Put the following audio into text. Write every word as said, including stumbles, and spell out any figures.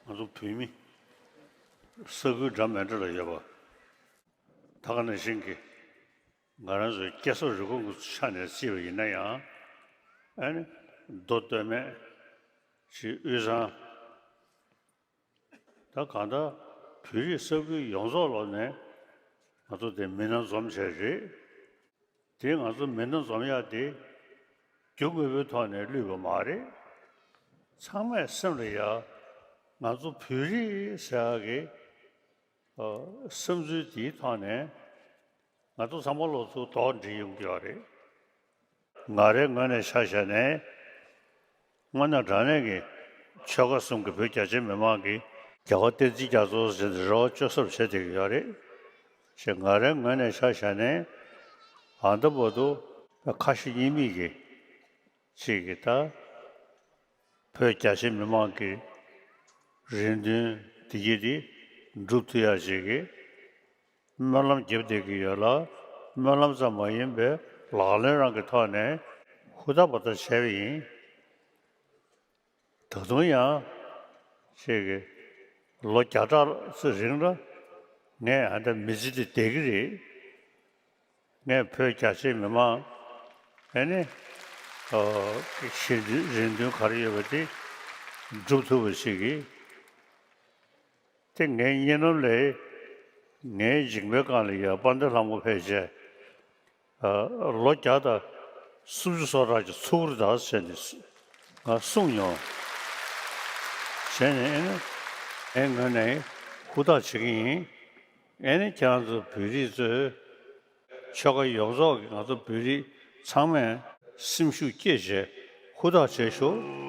ང་ཚོ་བོད་མི་ས་ཁུལ་འདྲ་མི་འདྲ་ལ་ཡོད་པ། ད་ག་ནང་བཞིན་གྱི་ང་རང་ཚོའི་སྐྱེས་ས་རུས་ཁུངས་ཀྱི་ཆ་ནས་བརྩིས་པ་ཡིན་ན་ཡང་། ཨ་ནི་མདོ་སྟོད་སྨད་ཀྱི་དབུས་གཙང་། ད་གང་ལྟར་བོད་རིགས་ས་ཁུལ་ཡོངས་རྫོགས་ལོག་ནས་ང་ཚོ་དེ་མི་སྣ་འཛོམས་བྱས་རེད། དེ་ང་ཚོ་མི་སྣ་འཛོམས་ཡག་དེ་རྒྱུ་དངོས་པོའི་ཐོག་ནས་བསླུས་པ་མ་རེད། ཚང་མས་སེམས་ལ་ཡ་ང་ཚོ་བོད་རིགས་ཟེར་ཡག་གི་ཨ་བསམ་ཚུལ་དེའི་ཐོག་ནས་ང་ཚོ་ཚང་མ་ལོ་ཚོ་དོགས་འདྲི་ཡོང་གི་ཡོད་རེད། ང་རའི་ངོས་ནས་ཆ་བཞག་ནས། དངོས་གནས་དྲང་གནས་ཀྱི་ཆོལ་ཁ་གསུམ་གྱི་བོད་རྒྱ་ཆེ་མི་མང་གིས་རྒྱལ་བ་བསྟན་འཛིན་རྒྱ་མཚོ་ཟེར་ནས་རེ་བ་བཅོལ་གསར་བྱེད་བསྡད་ཀྱི་ཡོད་རེད། ཞེས་ང་རའི་ངོས་ནས་ཆ་བཞག་ནས། ཨ་ད་བར་དུ་ཁ་ཞེ་གཉིས་མེད་ཀྱི་ཅིག་གི་ད་བོད་རྒྱ་ཆེ་མི་མང་གི་རེ་འདུན་དེ་གྱིས་དེ་འགྲུབ་ཐུབ་ཡག་ཅིག་གི་སྨོན་ལམ་རྒྱབ་བསྡད་ཀྱི་ཡོད་ལ། སྨོན་ལམ་ཙམ་མ་ཡིན་པའི་ལག་ལེན་རང་གི་ཐོག་ནས་ཧུར་ཐག་པ་ཐག་བྱས་པ་ཡིན། ད་དུང་ཡང་ཅིག་གི་ལོ་བརྒྱ་ཕྲག་ཙམ་རིང་ལ་ངས་ཨ་ད་མི་ཚེ་འདི་བསྡད་ཀྱི་རེད། ངས་བོད་རྒྱ་ཆེའི་མི་མང་ཨ་ནི་ཨོ་གི་རེ་འདུན་ག་རེ་ཡོད་པ་དེ་འགྲུབ་ཐུབ་པ་ཞིག་གི་དེ་ངའི་གཉིད་ལམ་ལས་ངའི་མཇིང་པའི་སྒང་ལ་ཡ་དཔལ་ལྡན་ལྷ་མོ་ཕལ་ཆེར་ཨ་ལོ་བརྒྱ་དང་སུམ་ཅུ་སོ་ཕྲག་གི་ཚུགས་རེད་ད་ཟེར་ནས་ང་གསུངས་མྱོང་། བྱས་ནས་ཨ་ནི་ངའི་ངོས་ནས་ཧུར་ཐག་བྱེད་ཀྱི་ཡིན། ཨ་ནི་ཁྱེད་རང་ཚོ་བོད་རིགས་ཚོས་ཆོལ་ཁ་ཡོངས་རྫོགས་ཀྱི་ང་ཚོ་བོད་རིགས་ཚང་མས་སེམས་ཤུགས་བསྐྱེད་བྱས་ཧུར་ཐག་བྱས་ཤོག།